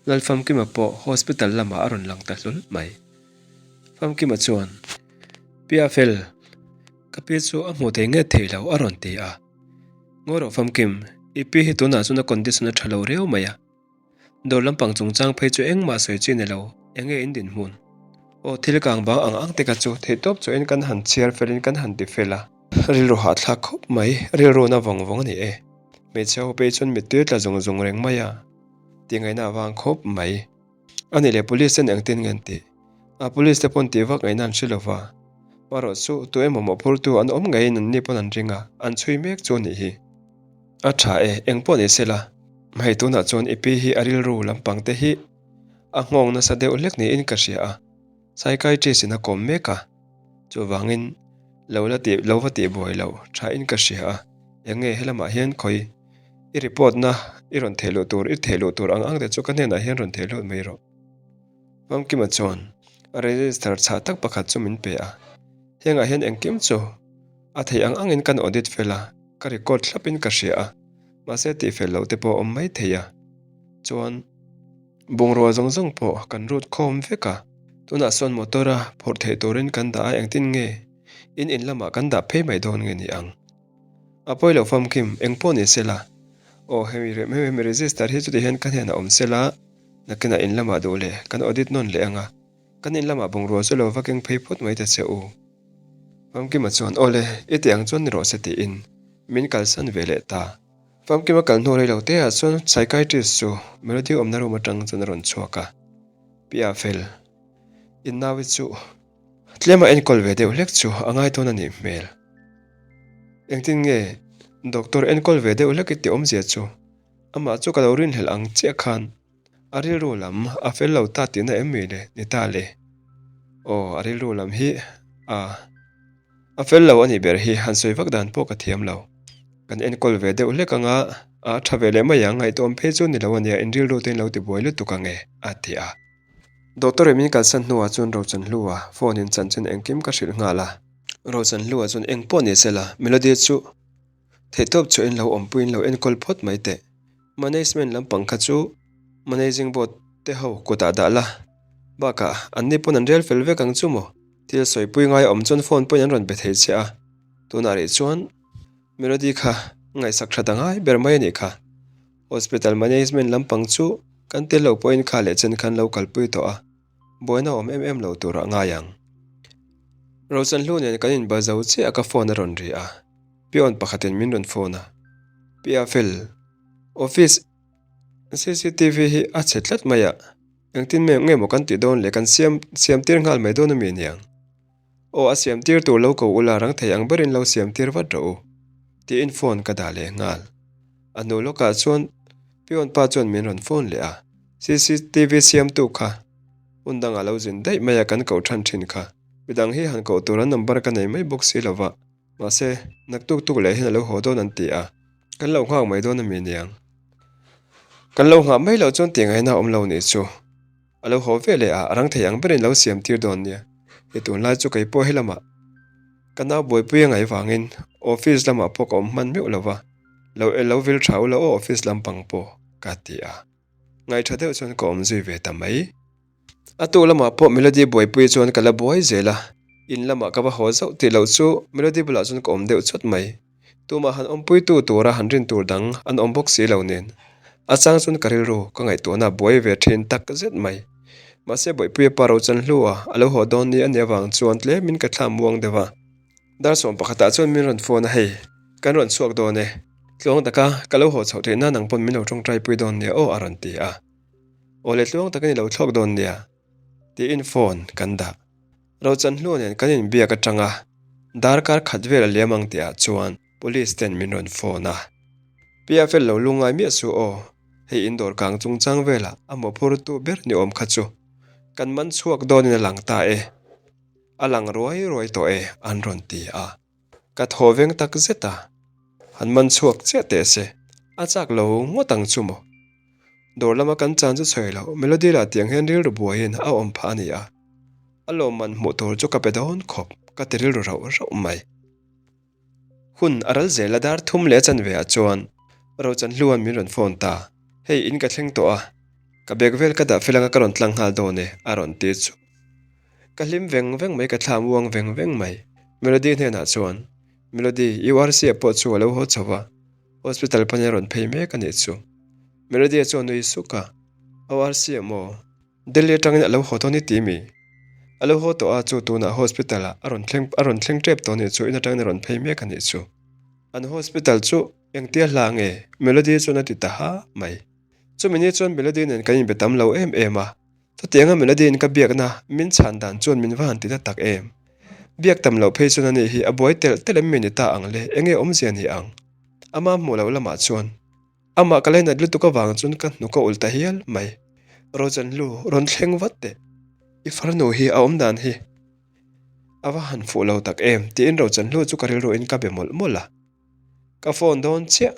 Lalfamkima pawh hospital lamah a rawn lang ta hlul mai. Famkima chuan, Pia fel, ka pi chu a hmuh thei nge thei lo a rawn ti a. Ngawi rawh Famkim, i pi hi tunah chuan a condition a tha lo riau mai a. Dawr lampang chungchang phei chu engmah sawi chi ni lo, enge in dinhmun? Aw thil kang bang ang ang te kha chu theihtawp chuahin kan han chhiar felin kan han ti fel a. Rilru hahthlak khawp mai, rilru na vawng vawng a ni e. Hmeichhe ho phei chuan mittui tla zung zung reng mai a, tingaihna a vang khawp mai. A nih leh police ten engtin nge an tih? A police te pawn tih vak ngaihna an hre lova. Marawh chu tu emaw mawhphurtu an awm ngeiin an ni pawn an ring a, an chhui mek chu a nih hi. A tha e, eng pawh ni sela, hei tunah chuan i pi hi a rilru lampang te hi a nghawng nasa deuh hlek niin ka hria a, psychiatrist in a kawm mek a, chuvangin lo la tih lo va tih buai loh tha in ka hria a, eng nge helamah hian khawi i report na i rawn theh luh tur i theh luh tur ang ang te chu ka hnenah hian rawn theh lut mai rawh. Famkima chuan a register chhah tak pakhat chu min pe a, hengah hian engkim chu a theih ang angin kan audit fel a, ka record thlapin ka hria a, mahse tihfel loh te pawh a awm mai thei a. Chuan bungrua zawng zawng pawh kan rut khawm vek a, tunah sawn motor a phurh theih turin kan dah a, engtin nge in in lamah kan dah phei mai dawn nge ni ang? A pawi loh famkim, eng pawh ni sela. Aw hemi hemi register hi chuti hian ka hnenah awm sela, nakinah in lamah duh leh kan audit nawn leh ang a, kan in lamah bungrua chu lo va keng phei phawt mai ta che u. Famkima chuan, Aw le, i tih ang chuan ni rawh se tiin min kalsan ve leh ta. Famkima kal hnu rei lo te ah chuan psychiatrist chu Melody awmna room atang chuan a rawn chhuak a, Pi Afel, in nau-i chu tlema enkawl ve deuh hlek chu a ngai dawn a nih hmel. Engtin nge doctor enkawl ve deuh hlek i tih awmzia chu amah chu ka lo rinhlelh ang chiah khan A rilru lam a fel lo ta tihna em mi le ni ta le? Aw, a rilru lam hi a a fel lo a nih ber hi, han sawi vak dan pawh ka thiam lo. Kan enkawl ve deuh hlek anga a tha ve leh mai ang, ngaihtuahawm phei chu ni lo a nia, in rilru te in lo tibuai lutuk ang e, a ti a. Doctor in min kalsan hnuah chuan Rochanhlua phone in chanchin engkim ka hrilh nghal a. Rochanhlua chuan eng pawh ni sela, Melody chu theihtawp chu in lo awmpuiin lo enkawl phawt mai teh. Management lampang kha chu Managing Board te ho kutah dah la, bakah anni pawn an rel fel vek ang chu maw? Thil sawipui ngai awm chuan phone pawhin an rawn be thei che a, tunah rih chuan Melody kha ngaihsak that a ngai ber mai a nih kha. Hospital Management lampang chu kan tel lo pawhin kha leh chen khan lo kalpui tawh a, buaina awm em em lo turah ngai ang. Rochanhlu nen kan inba zo chiah a ka phone a rawn ri a. Peon pakhatin min rawn phone a, Pi Afel, office cctv hi a chhe tlat mai a, engtin nge nge maw kan tih dawn le, kan siam siam tir nghal mai dawn ami aniang? Aw a siam tir tur lo ko ula rang thei ang berin lo siam tir vat rawh u, tiin phone ka dah leh nghal. A hnu lawkah chuan peon pa chuan min rawn phone leh a, cctv siamtu kha hun dangah lo zin daih mai a kan koh than thin kha, midang hi han koh tur an number ka nei mai bawk si lova. Mahse, naktuk tuk leh hian a lo haw dawn an ti a, kan lo nghak mai dawn a mi niang. Kan lo nghah mai loh chuan tih ngaihna a awm lo nih chu. A lo haw ve leh a, a rang thei ang berin lo siam tir dawn nia. Hei tunlai chu kei pawh helamah ka nau buaipui a ngaih vangin office lamah pawh ka awm hman meuh lo va, lo lo vil tha ula aw office lampang pawh ka ti a. Ngaihṭha deuh chuan ka awm zui ve ta mai. A tuk lamah pawh Melody buaipui chuan ka la buai zel a, in lamah ka va haw zauh tih loh chu Melody bulah chuan ka awm deuh chawt mai. Tumah han awmpuitu tura han rin tur dang an awm bawk si lo nen, a chang chuan ka rilru ka ngaihtuahna a buai ve thin tak zet mai. Mahse Bawihpuia pa Rochanhlua a lo haw dawn ni a nih avang chuan tlemin ka thlam muang deuh a. Dar sawm pakhatah chuan min rawn phone a hei, kan rawn chhuak dawn e. Tluang taka ka lo haw chhoh theih nan ang pawn min lo tawngtai pui dawn nia aw a rawn ti a. Aw le tluang takin i lo thlawk dawn nia tiin phone kan dah. Rochanhlua nen kan inbiak atanga darkar khat vel a liam ang tihah chuan police ten min rawn phone a. Pia fel lo lungngai miah suh aw, hei in dawr kang chungchang velah a mawhphurtu ber ni awm kha chu kan man chhuak dawnin a lang ta e. A lang ruai ruai tawh e an rawn ti a. Ka thaw veng tak zet a, han man chhuak chiah teh se, a chak lo ngawt ang chu maw? Dawr lama kan chan chu sawi loh, Melody lah tiang hian rilru buaiin a awm phah a ni a, a lawmman hmuh tur chu ka pe dawn khawp ka ti rilru rauh rauh mai. Hun a ral zel a dar thum leh a chanve ah chuan Rochanhluan min rawn phone ta, Hei in ka thleng tawh a, ka bag vel ka dah fel anga ka rawn tlang nghal dawn e a rawn ti chu. Ka hlim veng veng mai ka thlam uang veng veng mai. Melody hnenah chuan, Melody, URC-a pawh chu a lo haw chho va, hospital panin a rawn phei mek a nih chu. Melody-a chu a nui suk a, ORC-a maw? Delhi atangin a lo haw dawn i ti mi? A lo haw tawh a, chu tunah hospital-ah a rawn thleng a rawn thleng tep tawh a nih chu, in atangin a rawn phei mek a nih chu. An hospital chu engtia hla nge? Melody chuan a ti ta ha mai. Chumi ni chuan Melody nen kan inbe tam lo em em a, Chutianga Melody-in ka biakna min chhan dan chuan min va han ti ta tak em? Biak tam loh phei chuan ani hi a buai telh telh em mi ni ta ang le, enge awmzia ni ang? Ama hmuh loh lamah chuan amah ka lainat lutuk avang chuan ka hnuk a ulh ta hial mai. Rochanhlu, rawn thleng vat teh. I farnu hi a awm dan hi a va han fuh lo tak em? tiin Rochanhlu chu ka rilruin ka be mawlh mawlh a. Ka phone dawn chiah.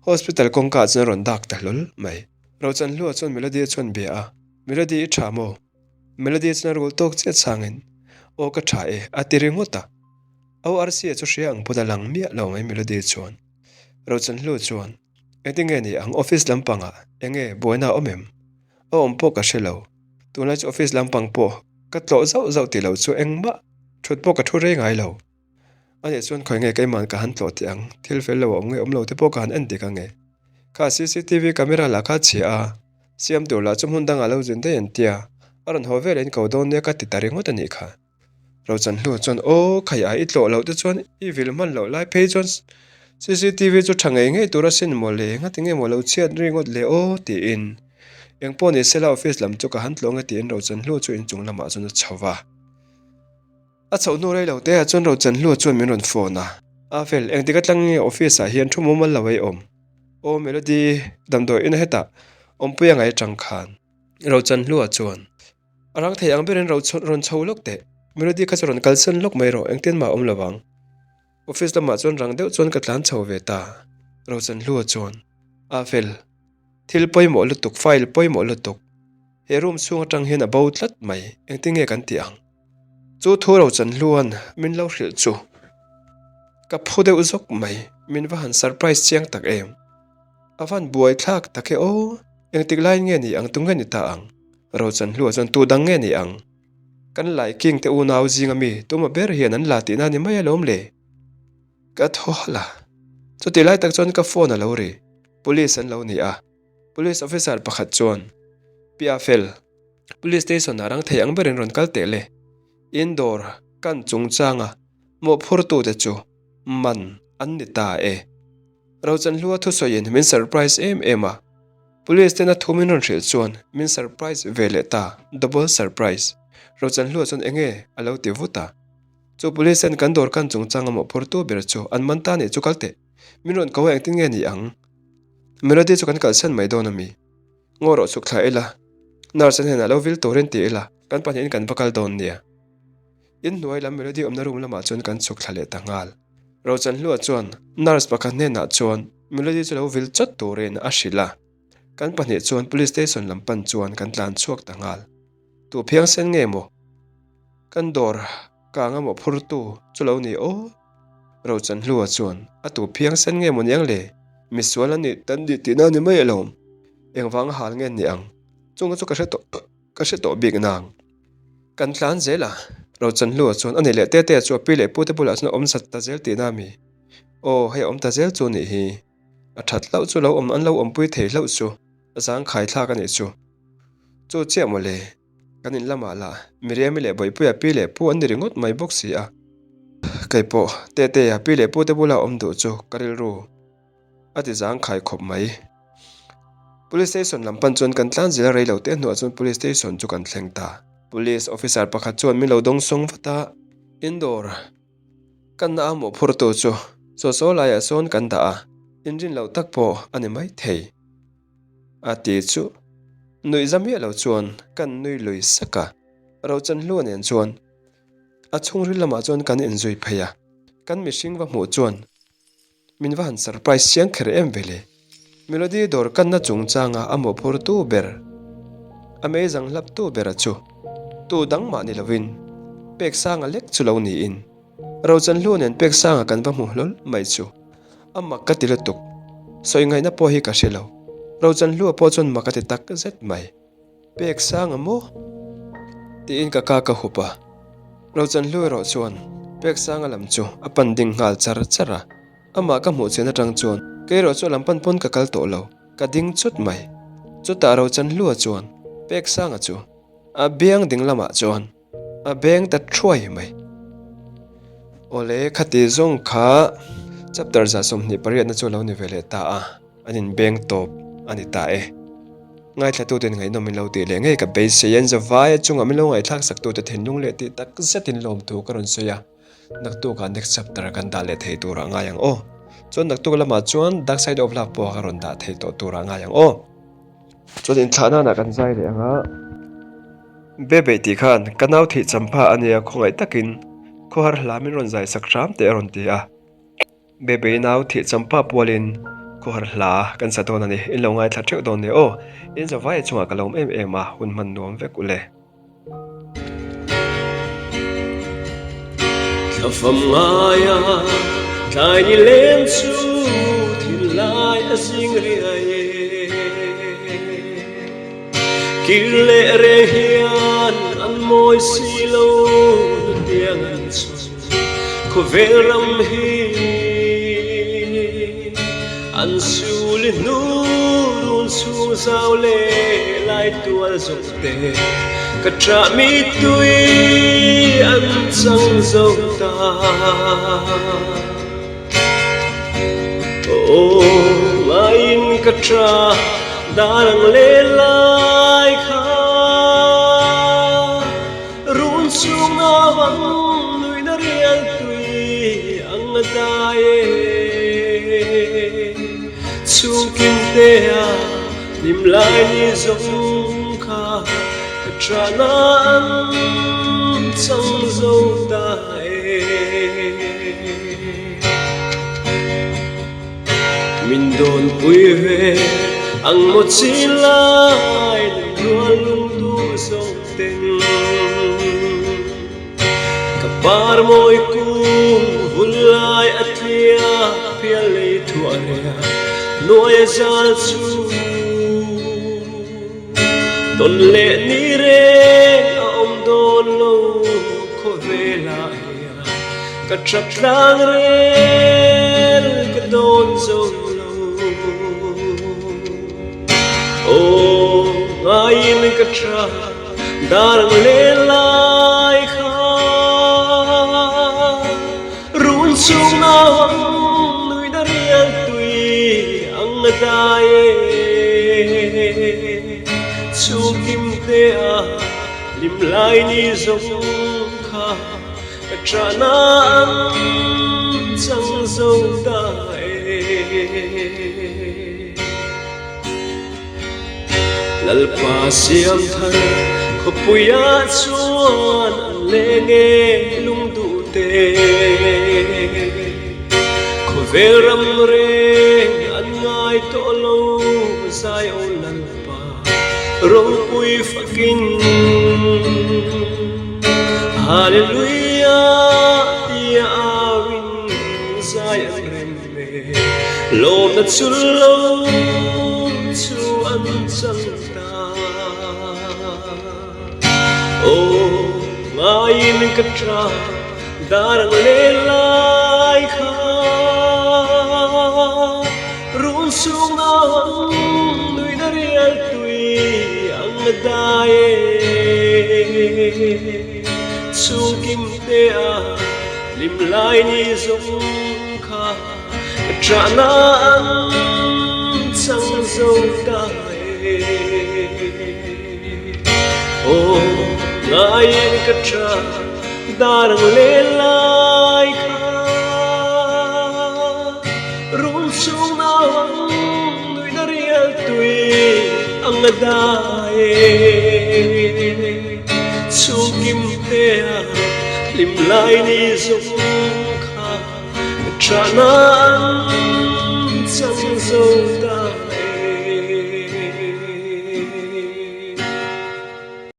Hospital kawngka chuan a rawn dak ta hlawl mai. Rochanhlua chuan Melody a chuan bia a, Melody i tha maw? Melody chuan a rul tawk chiah changin, Aw ka tha e, a ti ringawt a. ORC-a chu hria ang pawn a lang miah lo mai Melody chuan. Rochanhlua chuan, Engtin nge ni ang office lampangah enge buaina a awm em? A awm pawh ka hre lo. Tunlai chu office lampang pawh ka tlawh zauh zauh tih loh chu engmah thut pawh ka thu rei ngai lo. A nih chuan khawi nge keimahn ka han tlawh tih ang, thil fel lo a awm nge awm lo te pawh ka han en dik ang e. Kha cctv camera lah kha chhia a, siam tur lah chu hmun dangah lo zin daih an tia, a rawn haw vel in ko dawn nia ka ti ta ringawt a nih kha. Rochanhlu chuan aw khai a i tlawh loh te chuan i vil hman loh lai phei chuan cctv chu tha ngei ngei tur asin maw le, ngati nge maw lo chhiat ringawt le aw tiin engpawh ni sela office lam chu ka han tlawh nge tiin Rochanhlu chu inchung lamah chuan a chho va. A chhoh hnu rei lo te ah chuan Rochanhlua chuan min rawn phone a. A fel, engtik atang nge office ah hian thu mumal lo ei awm? Aw Melody, damdawi ina hetah awmpui a ngai atang khan. Rochanhlua chuan, A rang thei ang berin ro rawn chho lawk teh. Melody kha chu rawn kalsan lawk mai rawh, engtin mah a awm lo vang. Office lamah chuan rang deuh chuan ka tlan chho ve ta. Rochanhlua chuan, A fel, thil pawimawh lutuk, file pawimawh lutuk, he room chhung atang hian a bo tlat mai, engtin nge kan tih ang? Chu thu ro chan hluan min lo hrilh chu ka phu deuh zawk mai, min va han surprise chiang tak em. A van buai thlak tak e aw, engtik laiin nge ni ang tu nge ni ta ang? Rochanhlua chuan tu dang nge ni ang? Kan Lai King te unau zinga mi tuma ber hian an la tihna ni mai alawm le. Ka thaw halh a, chutih lai tak chuan ka phone a lo ri, police an lo ni a, police officer pakhat chuan, Pia fel, Police station ah rang thei ang berin rawn kal teh le. In dawr kan chungchanga mawhphurtute chu man an ni ta e. Rochanhlua thusawiin min surprise em em a, Police tena thu min rawn hrilh chuan min surprise ve leh ta, double surprise. Rochanhlua chuan enge a lo ti vut a. Chu police ten kan dawr kan chungchanga mawhphurtu ber chu an man ta nih chu kal teh. Min rawn ko a engtin nge ni ang? Melody chu kan kalsan mai dawn a mi? Ngaw rawh chhuk thla ila, nurse a hnenah lo vil turin ti ila, kan pahnihin kan va kal dawn nia. In hnuai lam Melody awmna room lamah chuan kan chhuk thla leh ta nghal. Rochanhlua chuan nurse pakhat hnenah chuan Melody chu lo vil chawt turin a hrilh a. Kan pahnih chuan police station lam pan chuan kan tlan chhuak ta nghal. Tu phiangsen nge maw? Kan dawr kang a mawhphurtu chu lo ni aw. Rochanhlua chuan a tu phiangsen nge maw niang le? Misual a nih tan nih tihna a ni mai alawm. Engvanga hal nge ni ang? Chunga chu ka hre tawh ka hre tawh bik nang. Kan tlan zel a, Rochanhlua chuan a ni leh tete chu a pi leh pute bulah chuan a awm zat ta zel tihna a mi? Aw, hei a awm ta zel chu a nih hi. A that hlauh chu lo awm an lo awmpui thei hlauh chu a zangkhai thlak a nih chu. Chu chiah mawle, kan in lamah lah Miriami leh Bawihpuia pi leh pu an ni ringawt mai bawk si a. Kei pawh Tetea pi leh pute bula awm duh chu ka rilru a ti zangkhai khawp mai. Police station lam pan chuan kan tlan zel a rei lo te hnuah chuan police station chu kan thleng ta. Police officer pakhat chuan min lo dawng sawng vat a, Indoor. Kan na a mawhphurtu chu chaw saw laiah sawn kan dah a, inrin loh tak pawh a ni maithei. A ti chu nuih za miah lo chuan kan nui lui sak a, Rochanhlua nen chuan a chhungril lamah chuan kan inzui phei a, kan mihring va hmuh chuan Min va han surprise chiang kher em ve le. Melody dawr kanna chungchanga a mawhphurtu ber, a meizang hlaptu bera chu tu dang mah ni lovin Peksanga lek chu lo niin Rochanhlu nen Peksanga kan va hmu hlawl mai chu a mak ka ti lutuk. Sawi ngaihna pawh hi ka hre lo. Rochanhlua pawh chuan mak a ti tak zet mai. Pek sang a maw? Tiin ka ka ka hup a. Rochanhlu erawh chuan Pek sanga lam chu a pan ding nghal char char a. Amah ka hmuh chian atang chuan kei erawh chu a lam pan pawn ka kal tawh lo, ka ding chut mai. Chutah Rochanhlua chuan Pek sanga chu a biang ding lamah chuan a beng ta thuai mai. Awle khati zawng kha chapter 28na chu a lo ni ve leh ta a. An inbeng tawp a ni ta e. Ngaithlatute ngaihnawm min lo tih leh ngei ka beisei an zavaia chungah min lo ngaihthlak saktute thinlung leh tih tak zetin lawmthu ka rawn sawi a. Naktukah next chapter kan dah leh thei turah ngai ang aw. Chuan naktuk lamah chuan Dark Side of Love pawh ka rawn dah thei tawh turah ngai ang aw. Chuan inthlah nanah kan zai leh ang a. Bebei tih khan ka nau thih champha a nia khawngaih takin khawhar hla min rawn zai sak hram teh a rawn ti a. Bebei nau thih champa pualin khawhar hla kan sa dawn a ni. In lo ngaithla theuh dawn nia aw. In zavai chungah ka lawm em em a, hun hman nuam vek u le. Thlafam ngaia tlai ni leng chu thinlai a zing riai e. Kir leh reng hian an mawi si lo nutiang an chhun. Khawvel ram hi an suli hnu run chhung zau leh lai tual zawk te ka ṭah mittui an chang zo ta. Aw ngaiin ka ṭah dar ang leh lai kha. Run chung avang nuihna rial tui ang a dai e. Chhungkim te a hlim lai ni zawng kha ka ṭahna an chang zo ta e. Min dawnpui ve ang maw chin lai rual lungduh zawng. Ka par mawi kung vun lai a tlia pial lei thuah ria hnuai a zal chu tawn leh ni reng a awm dawn lo khawvelah hian ka tap tlang rel ka dawn zo lo. Aw ngaiin ka tha dar ang leh lai kha Run chung nau ang nui na rial tui ang a dai e Chhung kim te a lim lai ni zawng kha Ka ṭahna an chang zo ta e. Lalpa siam thar khawpuiah chuan an leng e lungduh te. Khawvel ram reng an ngai tawh lo zai aw Lalpa ropui fakin. Hallelujah tia auin zai an rem e, lawmna chul lo chu an chang ta. Aw ngaiin ka tha dar ang leh lai kha Run sung nau ang nuihna rial tui ang a dai e Chhung kim te a hlim lai ni zawng kha ka ṭahna an chang zo ta e. Aw ngaiin ka ṭha dar ang leh lai kha Run chung nau ang nuihna rial tui ang a dai e. Chhung kim te a hlim lai ni zawng kha ka ṭhahna an.